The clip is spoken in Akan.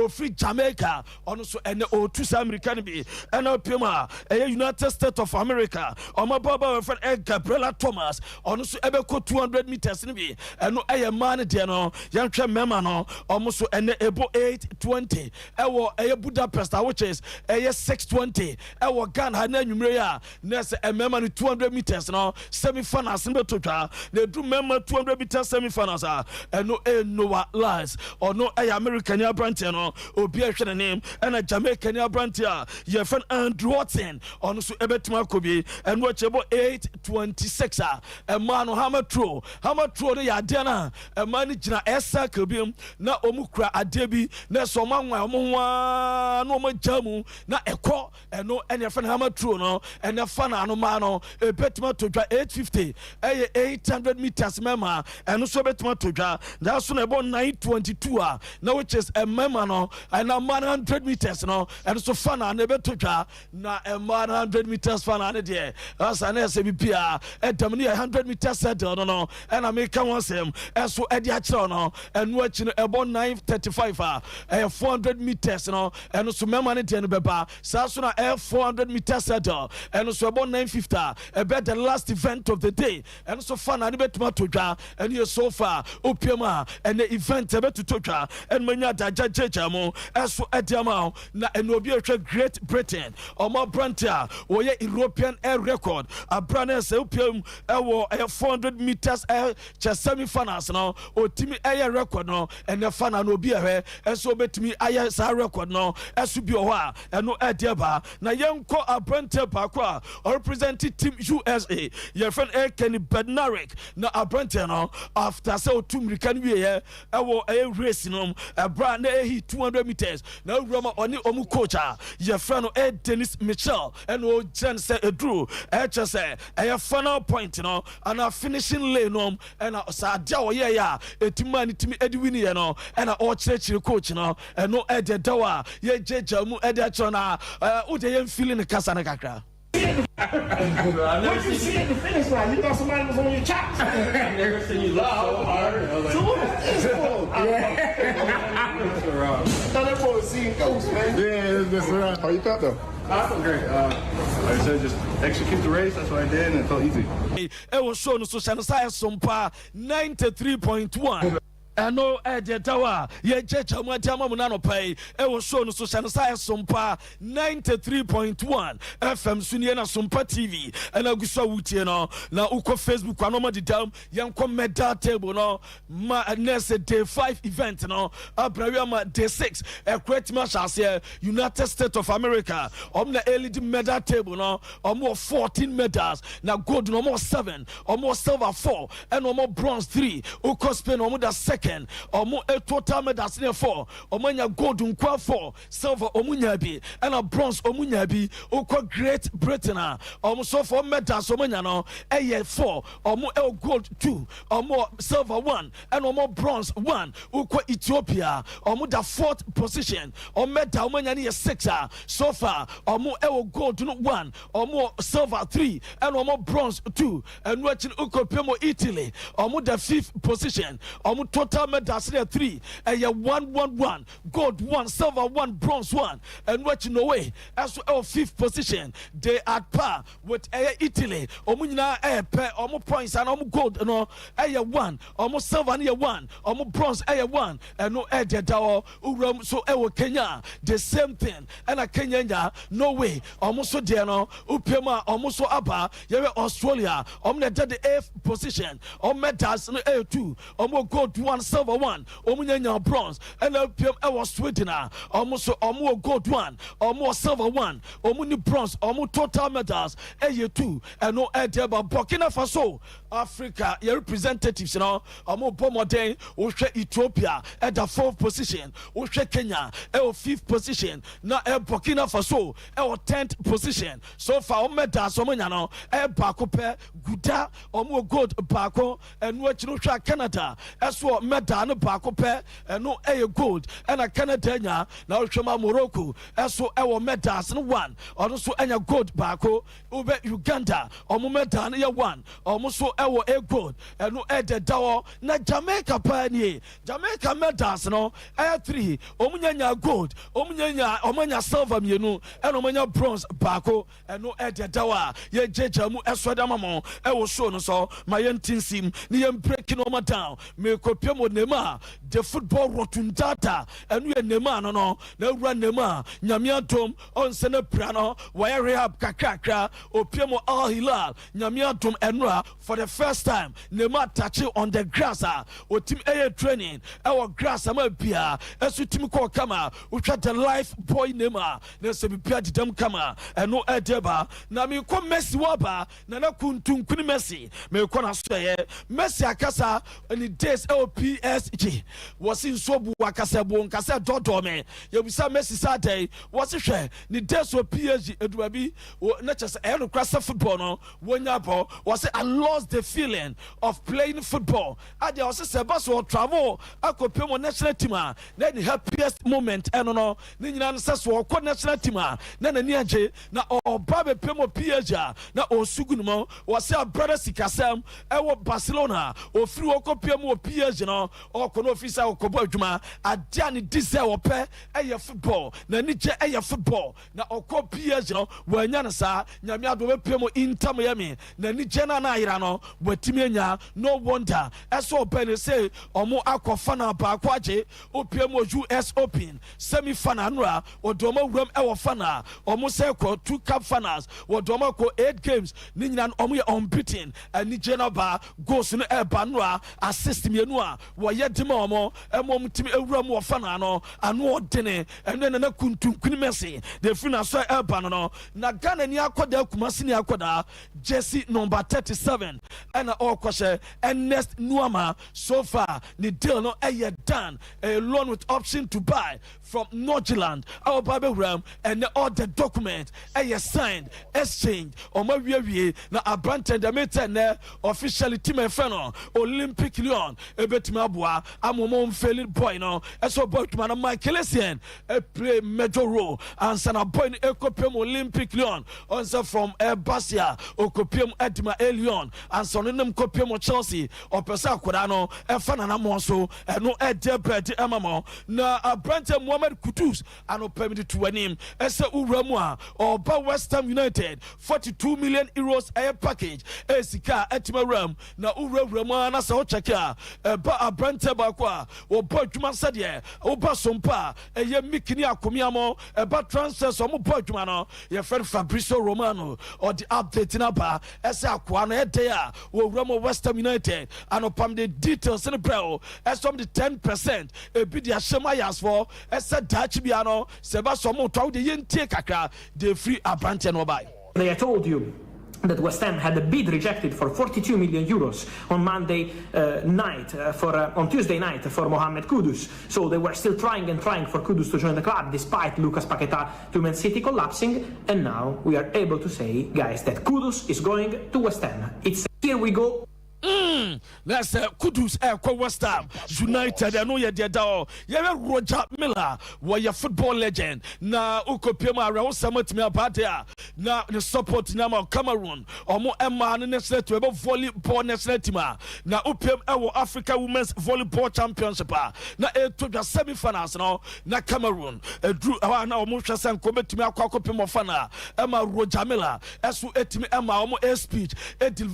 Ofiri Jamaica, ɔno nso ɛnɛ ɔretu saa mmirika no bi. Ɛna piem a ɛyɛ United States of America, ɔmo ababaawa wɔfrɛ no Gabriella Thomas, ɔno nso ɛbɛkɔ 200 meters no bi. Ɛno ɛyɛ mmaa no deɛ no. Yɛnhwɛ mmarima no, ɔmo nso ɛnɛ ɛbɔ 8:20 ɛwɔ ɛyɛ Budapest a, which is ɛyɛ 6:20 ɛwɔ Ghana ha. Na anwummerɛ yi a na sɛ mmarima no 200 meters no semi finals no bɛto twa. Na ɛduru mmarima 200 meters semi finals a, ɛno ɛyɛ Noah Lyles, ɔno ɛyɛ America ni aberanteɛ no, obi a ɛhwɛ n'anim, ɛna Jamaica ni aberanteɛ a yɛfrɛ no Andrew Watson, ɔno nso ɛbɛtumi akɔ bi. Ɛno akyi ɛbɔ 8:26 a, ɛmaa no hammer throw. Hammer throw no yɛ adeɛ no a ɛmaa no gyina ɛyɛ circle bi mu na wɔn kura adeɛ bi na ɛsɛ wɔn anwan wɔn ho ara na wɔn agya mu na ɛkɔ. Ɛno ɛna yɛfrɛ no hammer throw no. Ɛna fa na ano maa no ɛbɛtumi ato dwa 8:50, ɛyɛ 800 meters mɛma, ɛno nso ɛbɛtumi ato dwa. Nanso na ɛbɔ 9:22 a na, which is mmarima no, ɛna mmaa no 100 meters no, ɛno nso fa na ano ɛbɛto dwa. Na mmaa no 100 meters fa na ano deɛ ɔsa na ɛsɛ bibia ɛdam no yɛ 100 meters hurdle no, ɛna meka ho asɛm ɛso ɛde akyerɛw no. Ɛno akyi no ɛbɔ 9:35 a, ɛyɛ 400 meters no, ɛno so mmarima no deɛ no bɛba saa so. Na ɛyɛ 400 meters hurdle, ɛno so ɛbɔ 9:50 a, ɛbɛ the last event of the day, ɛno so fa na ne bɛtumi ato dwa. Ɛno yɛ so far opiam a ɛnɛ event ɛbɛtotɔ dwa. Ɛno manya adagya gyagya mu ɛso ɛde ama wo. Na ɛno obi a ɛhwɛ Great Britain, ɔmo aberante a wɔyɛ European air record abra no ɛsɛ opiam ɛwɔ ɛyɛ 400 meters ɛ kyɛ semi finals no, ɔtumi ɛyɛ record no. Ɛnɛ fa na no obi ɛhwɛ ɛnso obɛtumi ayɛ saa record no ɛso bi wɔ hɔ a ɛno ɛde aba. Na yɛnkɔ aberante baako a ɔrepresent Team USA, yɛfrɛ no ɛyɛ Kenny Bednarek. Na aberante no, after sɛ ɔtu mmirika no wieɛ ɛwɔ ɛyɛ race no, ɛberɛ a na ɛhi 200 meters na awura ma ɔne ɔmo coach a yɛfrɛ no ɛyɛ Dennis Mitchell, ɛna ɔgyina no sɛ ɛduru ɛkyɛ sɛ ɛyɛ final point no anaa finishing lane no, ɛna saa adeɛ a ɔyɛeɛ a ɛtumi ma ne tumi ɛde winiɛ no, ɛna ɔrekyerɛkyerɛ coach no. Ɛno ɛde daw a yɛgyagya mu ɛde akyerɛ no a wode yɛmfili ne kasa no kakra. What'd you see at the finish line? You thought somebody was on your chops. I've never seen you look so hard. I was So like, what was this for? That's I thought that boy was seeing ghosts, man. Yeah, that's right. How you felt though? I felt great. Like I said, just execute the race. That's what I did, and it felt easy. Ɛwɔ show no so, hyɛ no sa ɛsom 93.1. Ɛno ɛdeɛ daw a yɛgyagya mu ade ama mu no anɔpa yi ɛwɔ show no so, hyɛ no sa ɛsompa 93.1 FM so nie, na Sompa TV ɛna agu so a wotie no. Na wokɔ Facebook anɔma dedam. Yɛnkɔ medal table no ma ɛnɛ sɛ day 5 event no abrawi ama day 6 ɛkora tumi ahyɛ aseɛ. United States of America, ɔm na ɛlead medal table no. Ɔmo wɔ 14 medals, na gold no ɔmo wɔ 7, ɔmo wɔ silver 4, ɛna ɔmo bronze 3. Wokɔ Spain, ɔmo da second. Ɔmo total medals ne 4. Ɔmo anya gold nkoa 4, silver ɔmo nya bi, ɛna bronze ɔmo nya bi. Wokɔ Great Britain a, ɔmo so fɔ medals ɔmo nya no ɛyɛ 4. Ɔmo ɛwɔ gold 2, ɔmo silver 1, ɛna ɔmo bronze 1. Wokɔ Ethiopia, ɔmo da fourth position. Ɔmo medal ɔmo anya no yɛ 6 a, so far ɔmo ɛwɔ gold no 1, ɔmo silver 3, ɛna ɔmo bronze 2. Ɛno akyi no wokɔ pɛ mu Italy, ɔmo da fifth position. Ɔmo total medals no yɛ 3, ɛyɛ 1 1 1, gold 1, silver 1, bronze 1. Ɛno akyi Norway ɛso ɛwɔ fifth position. They at par with ɛyɛ Italy. Ɔmo nyinaa ɛyɛ pɛ. Ɔmo points ana ɔmo gold no ɛyɛ 1, ɔmo silver no yɛ 1, ɔmo bronze ɛyɛ 1. Ɛno ɛdeɛ da hɔ. Owuram so ɛwɔ Kenya, the same thing ɛna Kenya nya. Norway, ɔmo so deɛ no wopie mu a, ɔmo so aba. Yɛwɛ Australia, ɔmo na ɛda the eighth position. Ɔmo medals no ɛyɛ 2. Ɔmo gold 1, silver 1, ɔmo nya bronze. Ɛna wopie mu ɛwɔ Sweden a, ɔmo so ɔmo wɔ gold 1, ɔmo wɔ silver 1, ɔmo ni bronze. Ɔmo total medals ɛyɛ 2. Ɛno ɛdeɛ ba Burkina Faso, Africa yɛ representatives no, ɔmo bɔ mmɔden. Wohwɛ Ethiopia, ɛda fourth position. Wohwɛ Kenya, ɛwɔ fifth position, na ɛ Burkina Faso ɛwɔ 10th position. So far ɔmo medals ɔmo nya no ɛyɛ baako pɛ guda. Ɔmo wɔ gold baako. Ɛno akyi no, hwɛ Canada ɛso wɔ Medal no baako pɛ, ɛno ɛyɛ gold, ɛna Canada anya. Na wohwɛ ma Morocco ɛso ɛwɔ medals no one, ɔno nso ɛnya gold baako. Wobɛ Uganda, ɔmo medal no yɛ one, ɔmo nso ɛwɔ a gold, ɛno ɛdɛ da hɔ. Na Jamaica paa nie, Jamaica medals no ɛyɛ three. Ɔmo nya gold, ɔmo nya ɔmo anya silver mmienu, ɛna ɔmo nya bronze baako. Ɛno ɛdɛ da hɔ a yɛgyegya mu ɛsɔ dɛ ama mo ɛwɔ show no so. Ma yɛnti nsim ne yɛn break no ɔmo down. Mekɔpie mo Neymar, the football rotundata. Ɛno yɛ Neymar no na ewura Neymar, Nyame adom, ɔnsɛ no pira no, wɔyɛ rehab kakrakra. Opie mo Al Hilal, Nyame adom, ɛnora for the first time Neymar touch on the grass a otim ɛyɛ training ɛwɔ grass ama bia ɛso tim kɔɔ kama. Wotwa the life boy Neymar na sɛ bibia dedam kama. Ɛno ɛde ba na mekɔ Messi wɔ ba Nana Kuntunkuni Messi. Mekɔ na so ɛyɛ Messi akasa ne days ɛwɔ PSG. Wɔsi nsuo bu akasa bu nkasa dɔdɔ me. Yɛbusa Messi sa adɛn, wɔsi hwɛ ne days wɔ PSG eduma bi na kyerɛ sɛ ɛyɛ no kora sɛ football no wɔnya bɔ. Wɔsi, "I lost the feeling of playing football." Adeɛ wɔsi sɛ ɛba so ɔtravel akɔpem wɔ national team a, na ne happiest moment ɛno no ne nyinaa no sɛ so ɔkɔ national team a na n'ani agye, na ɔba bɛpem wɔ PSG a na ɔsu gu ne mu. Wɔsi abrada sikasɛm ɛwɔ Barcelona, ofiri hɔ kɔpem wɔ PSG no, ɔkɔ no ofiri sɛ ɔkɔbɔ adwuma. Adeɛ a ne di sɛ ɔpɛ ɛyɛ football, n'ani gye ɛyɛ football, na ɔkɔ PSG no wɔanya no saa. Nyame adom, bɛpem wɔ Inter Miami, n'ani gye no ana ayera no wɔatumi anya. No wonder ɛsɛ ɔbɛ ne sɛ ɔmo akɔ final baako agye. Opie mu wɔ US Open semi final no a wɔde ɔmo awuram ɛwɔ final. Ɔmo sɛ kɔ two cup finals, wɔde ɔmo akɔ eight games ne nyinaa no ɔmo yɛ unbeaten. Anigye no ba, goals no ɛɛba no a assist mmienu a wɔyɛ de ma ɔmo ɛma ɔmo tumi awura mu wɔ final no ano ɔdene. Ɛno nana Kuntunkuni Messi de efiri na so ɛɛba no. Na Ghana ni akɔda, Kumasi ni akɔda, jersey number 37 ɛna ɔrekɔhyɛ Ernest Nuama. So far ne deal no ɛyɛ done, a loan with option to buy from Nordsjælland a ɔba abɛwura mu. Ɛnɛ all the document ɛyɛ signed, exchange, ɔmo awiewie na aberante dɛm tɛ nɛ officially team ɛfɛ no Olympic Lyon ebetumi aboa ama ɔmo nfeli boy no ɛsɛ ɔbɔ adwuma no. Michael Essien play major role ansa na boy no ekopem Olympic Lyon. Ɔnsɛ from Barca okopem ɛdima a Lyon ansa ɔno nam kopem Chelsea. Ɔpɛ sɛ akwadaa no ɛfa nanamoɔ so. Ɛno ɛdeɛ bɛɛde ɛma mɔ na aberante Mohammed Kudus anɔpɛ de to anim ɛsɛ wura mu a ɔba West Ham United, €42 million ɛyɛ package, ɛyɛ sika a ɛtumi awura mu. Na wowurawura mu a na sɛ wokyɛke a ɛba aberante baako a wɔbɔ adwuma sɛdeɛ woba sompa a ɛyɛ mikini akomiamɔ ɛba transfers, ɔmo bɔ adwuma no, yɛfrɛ no Fabrizio Romano. Ɔde update no aba ɛsɛ akoa no ɛdɛn a wɔwura mu West Ham United. Anɔpam de details no brɛ o, ɛsɛ de 10% ebi de ahyɛ mu ayasfoɔ ɛsɛ daakye bia no sɛ ɛba sɛ ɔmo tɔ wode yɛntie kakra de efiri aberanteɛ no ɔbae. I told you that West Ham had a bid rejected for €42 million on Monday night, for on Tuesday night for Mohamed Kudus. So they were still trying and trying for Kudus to join the club, despite Lucas Paquetá to Man City collapsing. And now we are able to say, guys, that Kudus is going to West Ham. It's here we go. Na sɛ Kudus ɛkɔ West Ham United, ɛno yɛ deɛ da hɔ. Yɛbɛ Roger Miller, wɔyɛ football legend na wokɔpie mu awerɛhosɛm atumi abaade a na ne support nyama Cameroon ɔmo ɛmaa no national team, ɛbɛ volleyball national team a na wopiem ɛwɔ Africa Women's Volleyball Championship a na ɛto dwa semi finals no na Cameroon ɛduru ɛhɔ a na ɔmo hwɛ sɛ nkɔ bɛtumi akɔ akɔpem ɔfa no a ɛma Roger Miller ɛso ɛtumi ɛma ɔmo a speech ɛdeliver.